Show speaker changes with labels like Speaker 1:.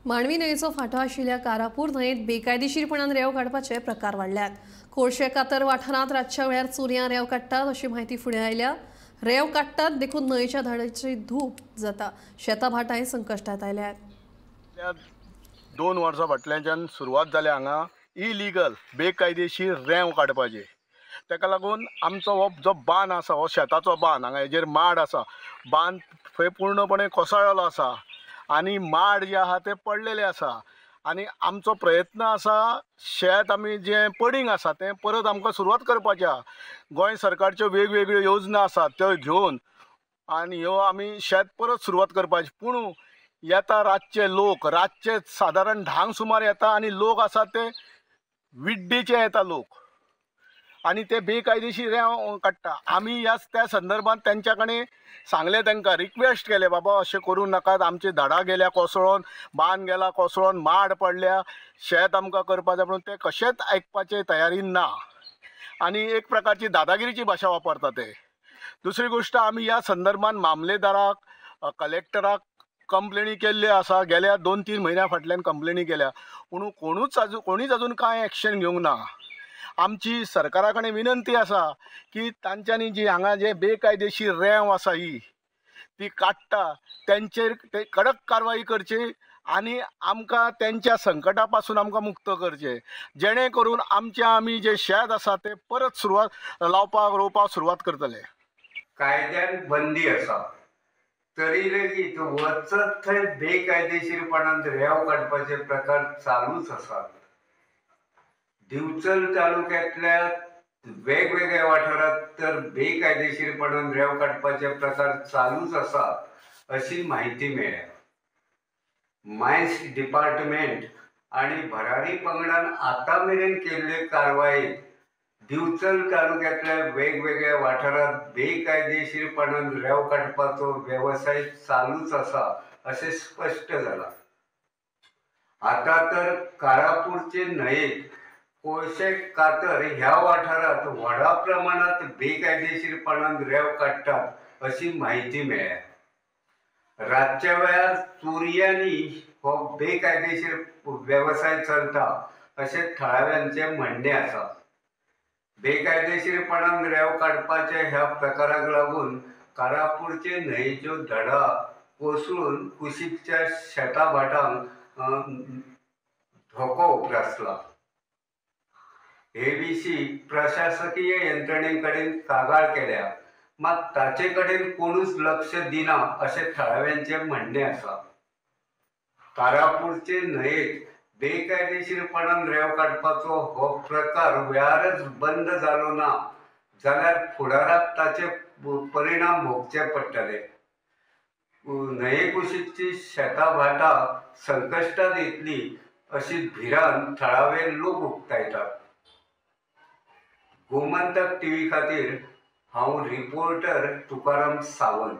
Speaker 1: मांडवी न्हंयेचो फांटो आशिल्ल्या कारापूर न्हंयेत बेकायदेशीरपणान रेंव काडपाचे प्रकार वाडल्यात। कोळशे कातर वाठारांत रातच्या वेळार चोरयां रेंव काडटात अशी म्हायती फुडें आयल्या। रेंव काडटात देखून न्हंयेच्या धाडाची धूप जाता। शेतां भाटांय संकश्टांत आयल्यात।
Speaker 2: 2 वर्सां फाटल्याच्यान सुरवात जाल्या हांगा इलिगल बेकायदेशीर रेंव काडपाची। ताका लागून आमचो हो जो बांद आसा, हो शेताचो बांद, हांगा हेजेर माड आसा, बांद थंय पूर्णपणे कोसळ्ळो आसा आनी माड जे आहा ते पडलेले आसा। आनी आमचो प्रयत्न आसा शेत आमी जें पडींग आसा तें परत आमकां सुरवात करपाची आहा। गोंय सरकारच्यो वेगवेगळ्यो योजना आसात त्यो घेवन आनी ह्यो आमी शेत परत सुरवात करपाची। पूण येता रातचे लोक, रातचे सादारण 10 सुमार येता आनी लोक आसा ते विड्डीचे येता लोक आनी ते बेकायदेशीर रेंव काडटा। आमी ह्या त्या संदर्भात तेंच्या कडेन सांगलें, तांकां रिक्वेस्ट केलें, बाबा अशें करूं नाकात, आमची झाडां गेल्या कोसळोन, बांद गेला कोसळोन, माड पडल्या, शेत आमकां करपाक जाय, पूण ते कशेंच आयकपाचे तयारीन ना आनी एक प्रकारची दादागिरीची भाशा वापरता ते। दुसरी गोश्ट, आमी ह्या संदर्भात मामलेदाराक, कलेक्टराक कंप्लेनी केल्ल्यो आसा। गेल्या 2-3 म्हयन्या फाटल्यान कंप्लेनी केल्या, पूण कोणीच अजून कांय एक्शन घेवंक ना। आमची सरकारा कडेन विनंती आसा की तांच्यांनी जी हांगा जे बेकायदेशीर रेंव आसा ही ती काडटा तेंचेर ते कडक कारवाई करची आनी आमकां तेंच्या संकटा पासून आमकां मुक्त करचें, जेणे करून आमचे आमी जे शेत आसा ते परत सुरवात लावपाक रोवपाक सुरवात करतले।
Speaker 3: कायद्यान बंदी आसा तरी लेगीत वचत थंय बेकायदेशीरपणान रेंव काडपाचे प्रकार चालूच आसात। दिवचल तालुक्यातल्या वेगवेगळ्या वाठारात तर बेकायदेशीरपणान रेंव काडपाचे प्रकार चालूच आसात अशी म्हायती मेळ्ळ्या। मायन्स डिपार्टमेंट आनी भरारी पंगडान आतां मेरेन केल्ले कारवायेत दिवचल तालुक्यातल्या वेगवेगळ्या वाठारात बेकायदेशीरपणान रेंव काडपाचो वेवसाय चालूच आसा अशें स्पश्ट जालां। आतां तर कारापूरचे न्हंयेत कोळशे कातर ह्या वाठारात व्हडा प्रमाणात बेकायदेशीरपणान रेंव काडटात अशी म्हायती मेळ्ळ्या। रातच्या वेळार चोरयांनी हो बेकायदेशीर वेवसाय चलता अशें थळाव्यांचें म्हणणें आसा। बेकायदेशीरपणान रेंव काडपाच्या ह्या प्रकाराक लागून कारापूरचे न्हंयेच्यो धडा कोसळून कुशीकच्या शेता भाटांक धोको उप्रासला। हे विशीं प्रशासकीय यंत्रणे कडेन कागाळ केल्या, मात ताचे कडेन कोणूच लक्ष दिना अशें थळाव्यांचें म्हणणें आसा। कारापूरचे न्हंयेत बेकायदेशीरपणान रेंव काडपाचो हो प्रकार वेळारच बंद जालो ना जाल्यार फुडाराक ताचे परिणाम भोगचे पडटले। न्हंये कुशीकची शेतां भाटां संकश्टांत येतली अशी भिरांत थळावे लोक उक्तायतात। गोमंतक टीव्ही खातीर हांव रिपोर्टर तुकाराम सावंत।